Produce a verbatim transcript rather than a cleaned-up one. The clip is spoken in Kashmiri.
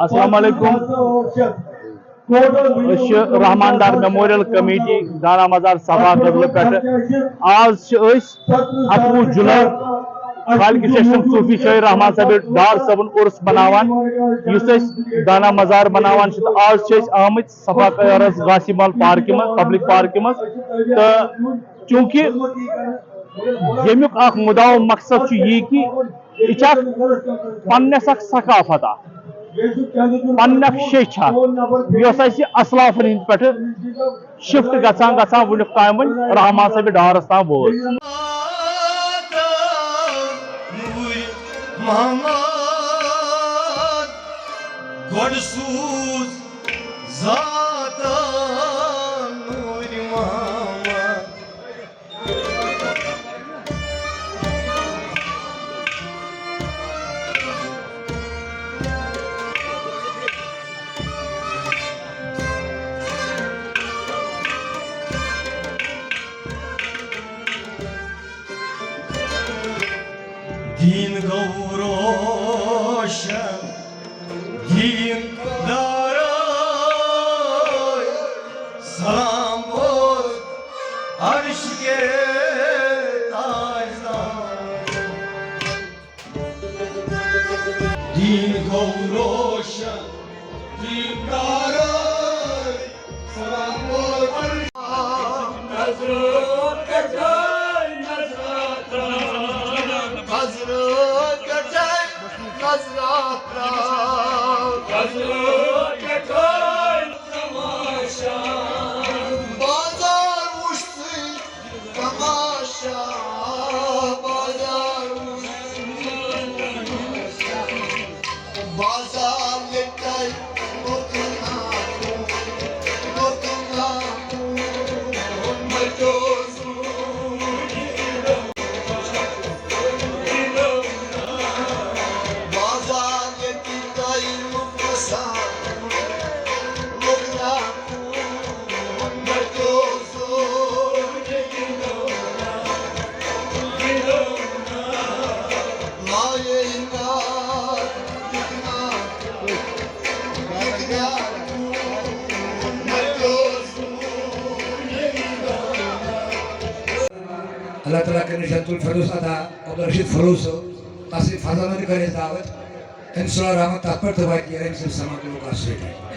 السلام علیکم۔ أسۍ چھِ رحمان ڈار میموریل کمیٹی دانا مزار صفا کدلہٕ پٮ۪ٹھ۔ آز چھِ أسۍ اَکوُہ جُلائی خالق چشم صوفی شاعر رحمان صٲب ڈار صٲبُن عرس بناوان، یُس أسۍ دانا مزار بناوان چھِ۔ تہٕ آز چھِ أسۍ آمٕتۍ صفا کدلس غازی محل پارکہِ منٛز، پبلک پارکہِ منٛز۔ تہٕ چوٗنٛکہِ ییٚمیُک اکھ مُدعا و مقصد چھُ یی کہِ یہِ چھِ اکھ پننِس اکھ ثقافت اکھ، پننہِ اکھ شیٚچھ اکھ، یۄس اَسہِ اَسلافن ہٕنٛدِ پٮ۪ٹھٕ شفٹ گژھان گژھان وُنیُک تام وۄنۍ رحمان صٲبہِ ڈارس تام ووت۔ نوٗرِ محمد، گۄڈٕ سوٗز ذاتن نوٗرِ محمد۔ دین گوٚو روشن، دین دارے، سلام اوس عرش کے تاجدار۔ دین گوٚو روشن، دین دارے، سلام اوس عرش۔ نظرو کٹھے نظرا ترٛاو۔ نظرو کٹھے نظرا ترٛاو۔ نظرو کٹھے تماشا۔ بازار وُچھ ژٕے تماشا۔ بازار وُچھ ژٕے تماشا۔ بازار ییٚتہِ تۄہہِ مُغل ناوُن، مُغل ناوُن مَٹیو زوٗنہِ۔ بازار ییٚتہِ تۄہہِ مُغل ناوُن، مُغل ناوُن مَٹیو زوٗنہِ۔ اللہ تعالیٰ کٔرِنۍ جنت الفردوس عطا عبدالرشید فروز صٲب، تَس سۭتۍ فضلن تہِ کٔر اَسہِ دعوت۔ اِنشاءاللہ رحمان تَتھ پٮ۪ٹھ تہِ واتہِ یہِ أمۍ سٕنٛدِ سماعت لوکاس سۭتۍ۔